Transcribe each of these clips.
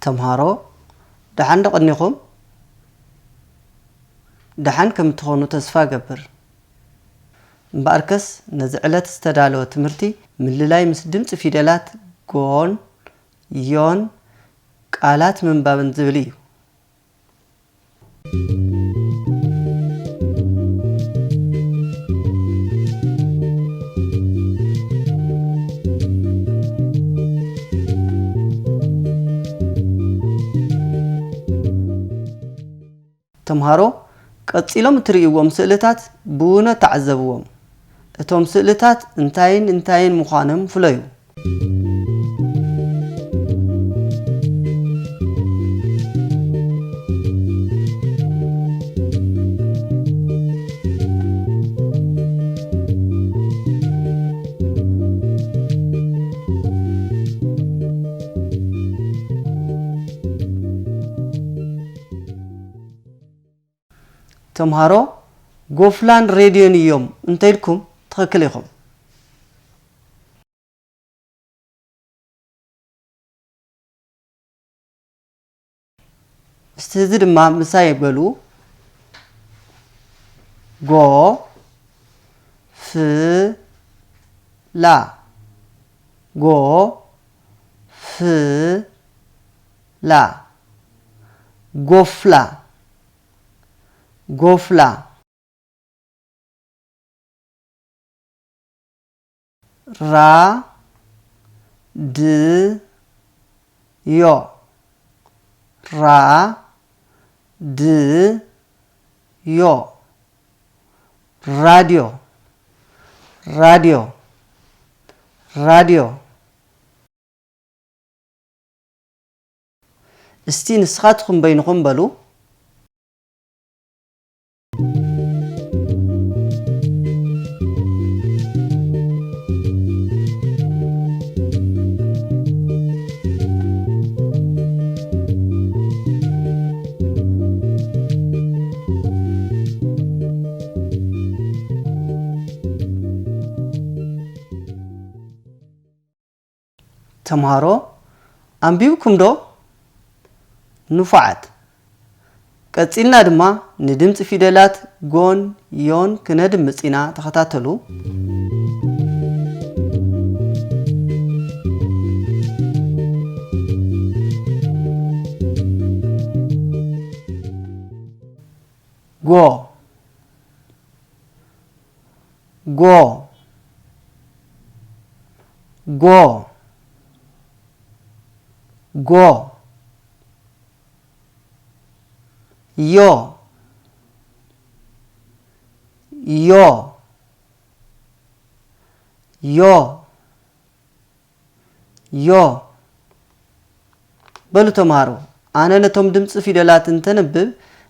ተምሃሮ፣ ደሓን ዶ ቀኒኹም? ደሓን ከም እትኾኑ ተስፋ እገብር። እምበኣርከስ፣ ነዚ ዕለት ዝተዳለወ ትምህርቲ ምልላይ ምስ ድምጺ ፊደላት ጎን፣ ዮን፣ ቃላት ምንባብን ዝብል እዩ። ተምሃሮ፣ ቀጺሎም እትርእይዎም ስእልታት ብውነ ተዓዘብዎም። እቶም ስእልታት እንታይን እንታይን ምዃኖም ፍለዩ። ተምሃሮ፣ ጎፍላን ሬድዮን እዮም እንተኢልኩም ትኽክል ኢኹም። እስቲ እዚ ድማ ምሳይ በሉ። ጎ፣ ፍ፣ ላ። ጎ፣ ፍ፣ ላ። ጎፍላ። ጎፍላ። ራ፣ ድ፣ ዮ። ራ፣ ድ፣ ዮ። ራድዮ። ራድዮ። ራድዮ። እስቲ ንስኻትኩም በይንኹም በሉ። ተምሃሮ፣ ኣንቢብኩም ዶ? ንፉዓት። ቀጺልና ድማ ንድምጺ ፊደላት ጎን፣ ዮን ክነድምጽ ኢና። ተኸታተሉ። ጎ፣ ጎ፣ ጎ፣ ጎ። ዮ፣ ዮ፣ ዮ፣ ዮ። በሉ ተምሃሮ፣ ኣነ ነቶም ድምጺ ፊደላት እንተንብብ፣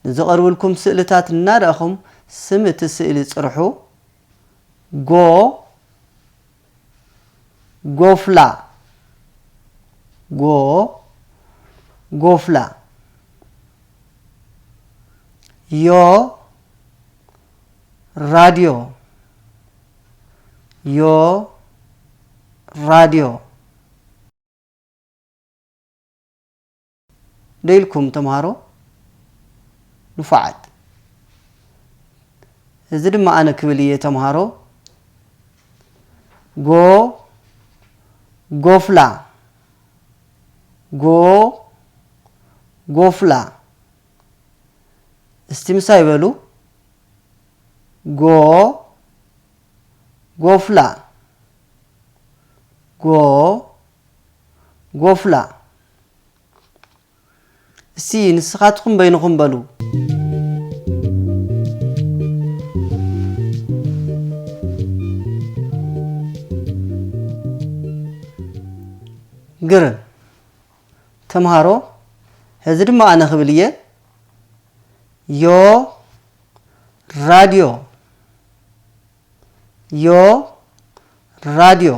ንዝቐርብልኩም ስእልታት እናረኣኹም ስም እቲ ስእሊ ጽርሑ። ጎ፣ ጎፍላ። ጎ፣ ጎፍላ። ዮ፣ ራድዮ። ዮ፣ ራድዮ። ዶ ኢልኩም ተምሃሮ? ንፉዓት። እዚ ድማ ኣነ ክብል እየ ተምሃሮ። ጎ፣ ጎፍላ። ጎ፣ ጎፍላ። እስቲ ምሳይ በሉ። ጎ፣ ጎፍላ። ጎ፣ ጎፍላ። እስቲ ንስኻትኩም በይንኹም በሉ። ግርም። ተምሃሮ፣ ሕዚ ድማ ኣነ ክብል እየ። ዮ፣ ራድዮ። ዮ፣ ራድዮ።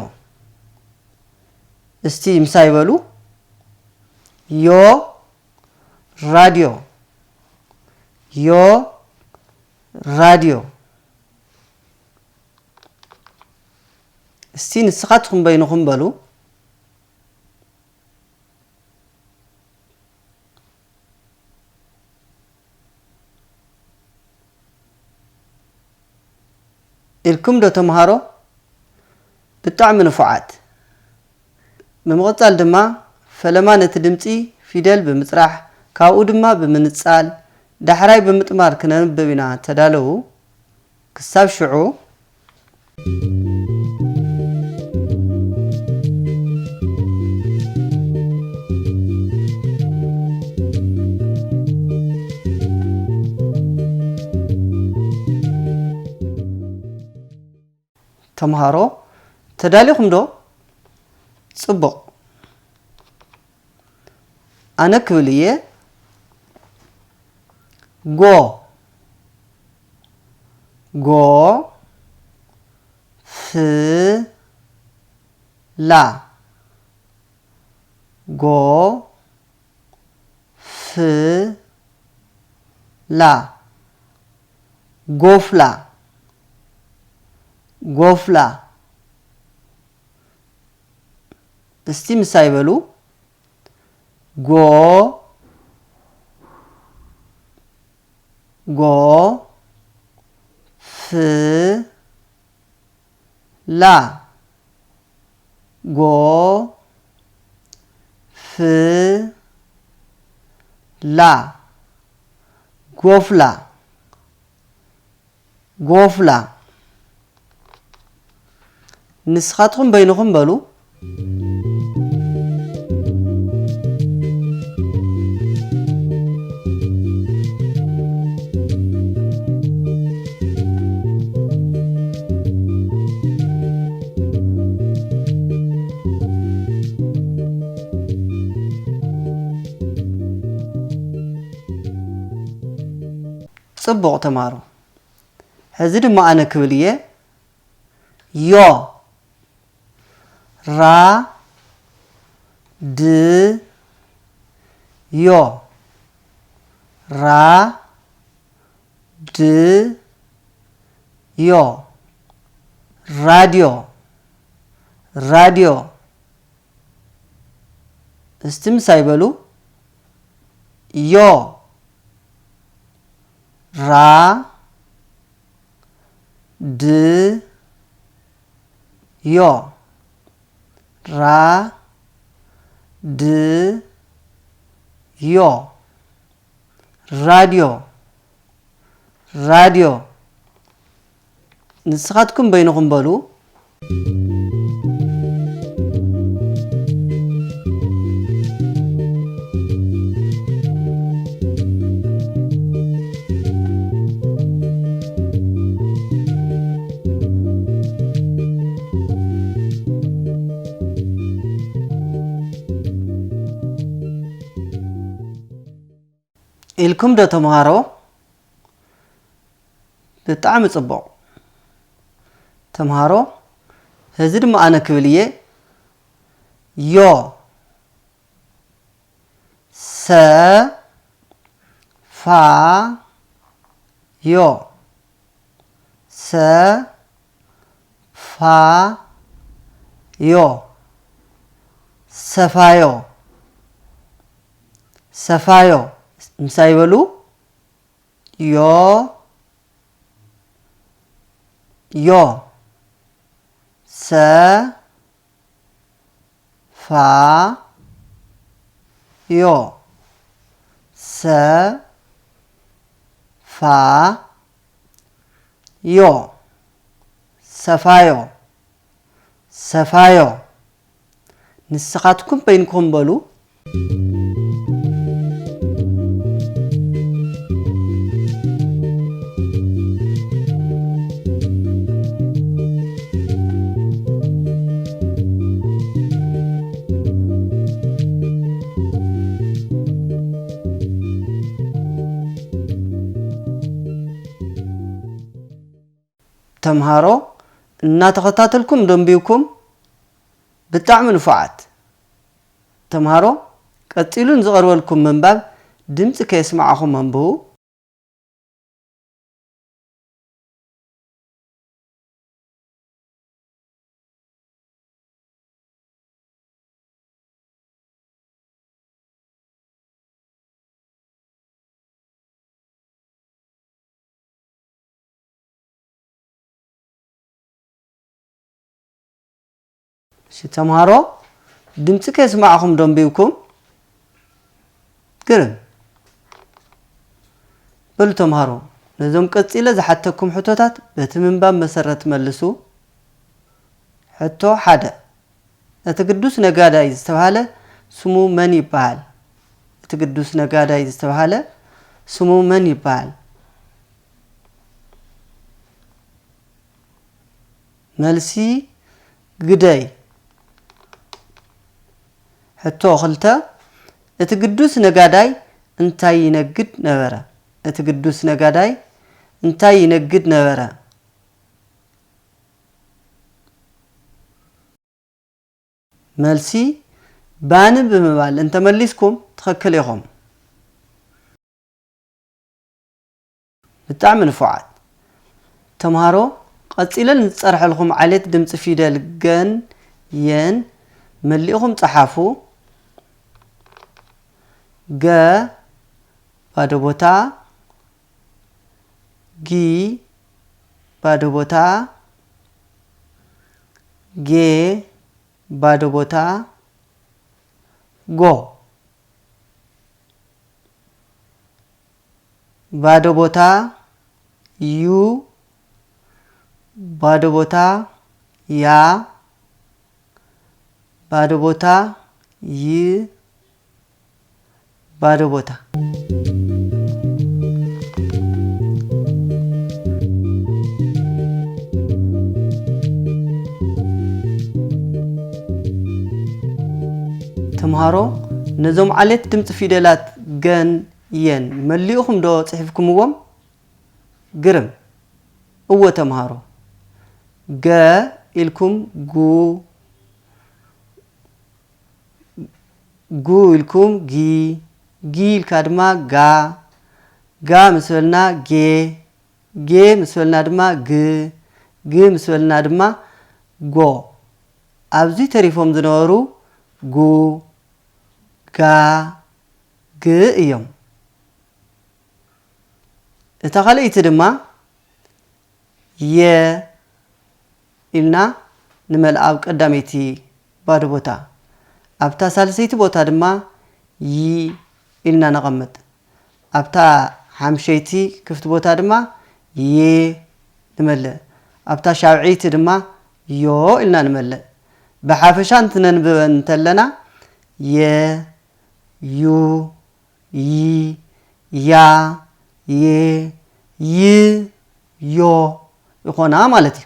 እስቲ ምሳይ በሉ። ዮ ራድዮ፣ ዮ ራድዮ። እስቲ ንስኻትኩም በይንኹም በሉ። ኢልኩም ዶ ተምሃሮ? ብጣዕሚ ንፉዓት። ብምቕጻል ድማ ፈለማ ነቲ ድምጺ ፊደል ብምጽራሕ፣ ካብኡ ድማ ብምንጻል፣ ዳሕራይ ብምጥማር ክነንብብ ኢና። ተዳለዉ። ክሳብ ሽዑ። ተምሃሮ፣ ተዳሊኹም ዶ? ጽቡቕ። ኣነ ክብል እየ። ጎ፣ ጎ፣ ፍ፣ ላ። ጎ፣ ፍ፣ ላ። ጎፍላ፣ ጎፍላ። እስቲ ምሳይ በሉ። ጎ፣ ጎ፣ ፍ፣ ላ። ጎ፣ ፍ፣ ላ። ጎፍላ፣ ጎፍላ። ንስኻትኩም በይንኹም በሉ። ጽቡቕ ተማሃሮ። ሕዚ ድማ ኣነ ክብል እየ። ዮ። ራ፣ ድ፣ ዮ። ራ፣ ድ፣ ዮ። ራድዮ፣ ራድዮ። እስቲ ምሳይ በሉ። ዮ። ራ፣ ድ፣ ዮ። ራ፣ ድ፣ ዮ። ራድዮ፣ ራድዮ። ንስኻትኩም በይንኹም በሉ። ኢልኩም ዶ ተምሃሮ? ብጣዕሚ ጽቡቕ። ተምሃሮ፣ ሕዚ ድማ ኣነ ክብል እየ። ዮ። ሰ፣ ፋ፣ ዮ። ሰ፣ ፋ፣ ዮ። ሰፋዮ፣ ሰፋዮ። ምሳይ በሉ። ዮ፣ ዮ። ሰ፣ ፋ፣ ዮ። ሰ፣ ፋ፣ ዮ። ሰፋዮ፣ ሰፋዮ። ንስኻትኩም በይንኩም በሉ። ተምሃሮ፣ እናተኸታተልኩም ደንቢውኩም። ብጣዕሚ ንፉዓት ተምሃሮ። ቀጺሉ ንዝቐርበልኩም ምንባብ ድምጺ ከየስማዕኹም ኣንብቡ። እሺ ተምሃሮ፣ ድምጺ ከየስማዕኹም ዶ ኣንቢብኩም? ግርም። በሉ ተምሃሮ፣ ነዞም ቀጺለ ዝሓተኩም ሕቶታት በቲ ምንባብ መሰረት መልሱ። ሕቶ ሓደ፣ እቲ ግዱስ ነጋዳይ ዝተባህለ ስሙ መን ይበሃል? እቲ ግዱስ ነጋዳይ ዝተባህለ ስሙ መን ይበሃል? መልሲ፣ ግደይ። ሕቶ ክልተ፣ እቲ ግዱስ ነጋዳይ እንታይ ይነግድ ነበረ? እቲ ግዱስ ነጋዳይ እንታይ ይነግድ ነበረ? መልሲ፣ ባኒ ብምባል እንተመሊስኩም ትኽክል ኢኹም። ብጣዕሚ ንፉዓት ተምሃሮ፣ ቀጺለ ንዝጸርሐልኩም ዓሌት ድምጺ ፊደል ገን የን መሊእኹም ጸሓፉ። ገ ባዶ ቦታ፣ ጊ ባዶ ቦታ፣ ጌ ባዶ ቦታ፣ ጎ ባዶ ቦታ፣ ዩ ባዶ ቦታ፣ ያ ባዶ ቦታ፣ ይ ባዶ ቦታ። ተምሃሮ፣ ነዞም ዓሌት ድምፂ ፊደላት ገን የን መሊእኹም ዶ ፅሒፍኩምዎም? ግርም። እወ ተምሃሮ፣ ገ ኢልኩም ጉ፣ ጉ ኢልኩም ጊ፣ ጊ ኢልካ ድማ ጋ፣ ጋ ምስ በልና ጌ፣ ጌ ምስ በልና ድማ ግ፣ ግ ምስ በልና ድማ ጎ። ኣብዚ ተሪፎም ዝነበሩ ጉ፣ ጋ፣ ግ እዮም። እታ ካልኣይቲ ድማ የ ኢልና ንመልኣ ኣብ ቀዳመይቲ ባዶ ቦታ። ኣብታ ሳልሰይቲ ቦታ ድማ ይ ኢልና ነቐምጥ። ኣብታ ሓምሸይቲ ክፍቲ ቦታ ድማ የ ንመልእ። ኣብታ ሻብዐይቲ ድማ ዮ ኢልና ንመልእ። ብሓፈሻ እንትነንብበን እንተለና የ፣ ዩ፣ ይ፣ ያ፣ የ፣ ይ፣ ዮ ይኾና ማለት እዩ።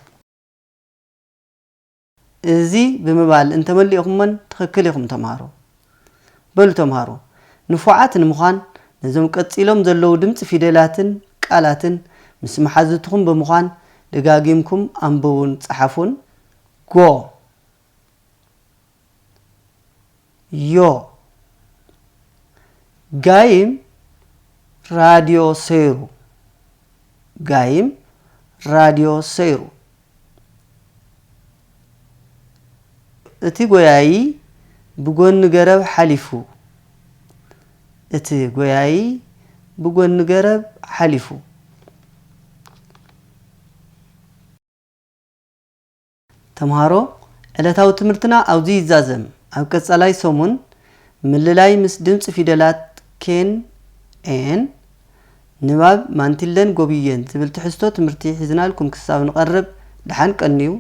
እዚ ብምባል እንተመሊእኹመን ትኽክል ኢኹም ተምሃሮ። በሉ ተምሃሮ፣ ንፉዓት ንምዃን ነዞም ቀጺሎም ዘለዉ ድምጺ ፊደላትን ቃላትን ምስ መሓዙትኹም ብምዃን ደጋጊምኩም ኣንብቡን ጸሓፉን። ጎ። ዮ። ጋይም ራድዮ ሰይሩ። ጋይም ራድዮ ሰይሩ። እቲ ጎያዪ ብጎኒ ገረብ ሓሊፉ። እቲ ጎያዪ ብጎኒ ገረብ ሓሊፉ። ተምሃሮ፣ ዕለታዊ ትምህርትና ኣብዚ ይዛዘም። ኣብ ቀጻላይ ሰሙን ምልላይ ምስ ድምጺ ፊደላት ኬን ኤን፣ ንባብ ማንቲለን ጎብየን ዝብል ትሕዝቶ ትምህርቲ ሒዝናልኩም ክሳብ ንቐርብ፣ ደሓን ቀንዩ።